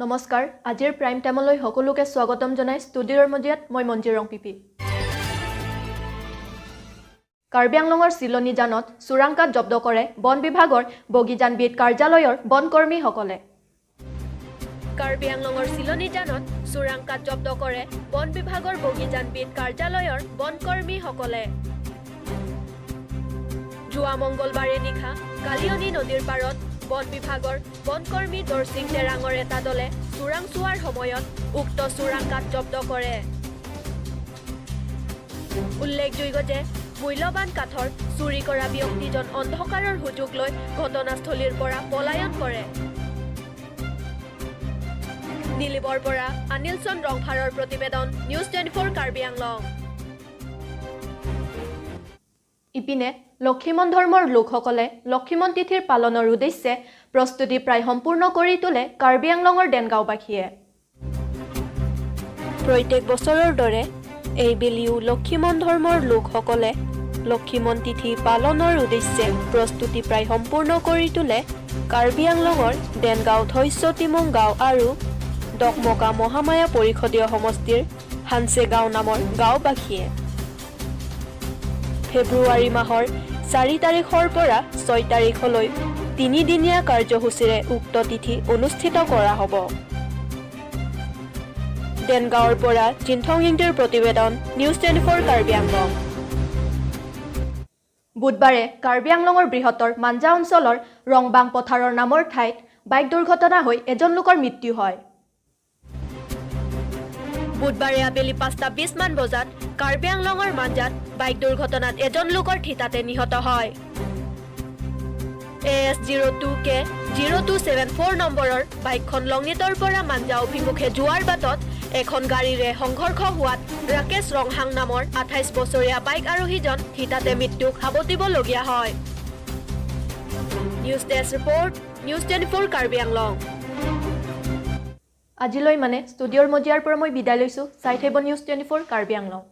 নমস্কাৰ, আজিৰ প্ৰাইম টাইমলৈ সকলোকে স্বাগতম জনাই ষ্টুডিঅ'ৰ মজিয়াত মই মঞ্জিৰং পিপি। কাৰ্বি আংলঙৰ চিলনীজানত চোৰাং কাঠ জব্দ কৰে বন বিভাগৰ বগীজান বিট কাৰ্যালয়ৰ বনকৰ্মীসকলে। কাৰ্বি আংলঙৰ চিলনীজানত চোৰাং কাঠ জব্দ কৰে বন বিভাগৰ বগীজান বিট কাৰ্যালয়ৰ বনকৰ্মীসকলে। যোৱা মংগলবাৰে নিশা কালিয়নী নদীৰ পাৰত বন বিভাগৰ বনকৰ্মী দৰচিং টেৰাঙৰ এটা দলে চোৰাং চোৱাৰ সময়ত উক্ত চোৰাং কাঠ জব্দ কৰে। উল্লেখযোগ্য যে মূল্যৱান কাঠৰ চুৰি কৰা ব্যক্তিজন অন্ধকাৰৰ সুযোগ লৈ ঘটনাস্থলীৰ পৰা পলায়ন কৰে। নিলিবৰ পৰা অনিলচন ৰংফাৰৰ প্ৰতিবেদন, নিউজ 24, কাৰ্বি আংলং। ইপিনে লক্ষীমন ধৰ্মৰ লোকসকলে লক্ষীমন তিথিৰ পালনৰ উদ্দেশ্যে প্ৰস্তুতি প্ৰায় সম্পূৰ্ণ কৰি তোলে কাৰ্বি আংলঙৰ দেনগাঁওবাসীয়ে। প্ৰত্যেক বছৰৰ দৰে এইবেলিও লক্ষীমন ধৰ্মৰ লোকসকলে লক্ষীমন তিথি পালনৰ উদ্দেশ্যে প্ৰস্তুতি প্ৰায় সম্পূৰ্ণ কৰি তোলে। কাৰ্বি আংলঙৰ দেনগাঁও ধৈৰ্য তিমুং গাঁও আৰু ডকমকা মহামায়া পৰিষদীয় সমষ্টিৰ হানচে গাঁও নামৰ গাঁওবাসীয়ে ফেব্ৰুৱাৰী মাহৰ 4 তাৰিখৰ পৰা 6 তাৰিখলৈ তিনিদিনীয়া কাৰ্যসূচীৰে উক্ত তিথি অনুষ্ঠিত কৰা হ'ব। দেনগাঁৱৰ পৰা জিন্থং ইংটিৰ প্ৰতিবেদন, নিউজ 24, কাৰ্বি আংলং। বুধবাৰে কাৰ্বি আংলঙৰ বৃহত্তৰ মাঞ্জা অঞ্চলৰ ৰংবাং পথাৰৰ নামৰ ঠাইত বাইক দুৰ্ঘটনা হৈ এজন লোকৰ মৃত্যু হয়। বুধবাৰে আবেলি 5টা 20 মান বজাত কাৰ্বি আংলঙৰ মাঞ্জাত বাইক দুৰ্ঘটনাত এজন লোকৰ থিতাতে নিহত হয়। AS 02 K 0274 নম্বৰৰ বাইকখন লঙিতৰ পৰা মাঞ্জা অভিমুখে যোৱাৰ বাটত এখন গাড়ীৰে সংঘৰ্ষ হোৱাত ৰাকেশ ৰংহাং নামৰ 28 বছৰীয়া বাইক আৰোহীজন থিতাতে মৃত্যুক সাৱটিবলগীয়া হয়। News desk report, news 24, Karbi Anglong. আজিলৈ মানে ষ্টুডিঅ'ৰ মজিয়াৰ পৰা মই বিদায় লৈছোঁ। চাই থাকিব নিউজ 24, কাৰ্বি আংলং।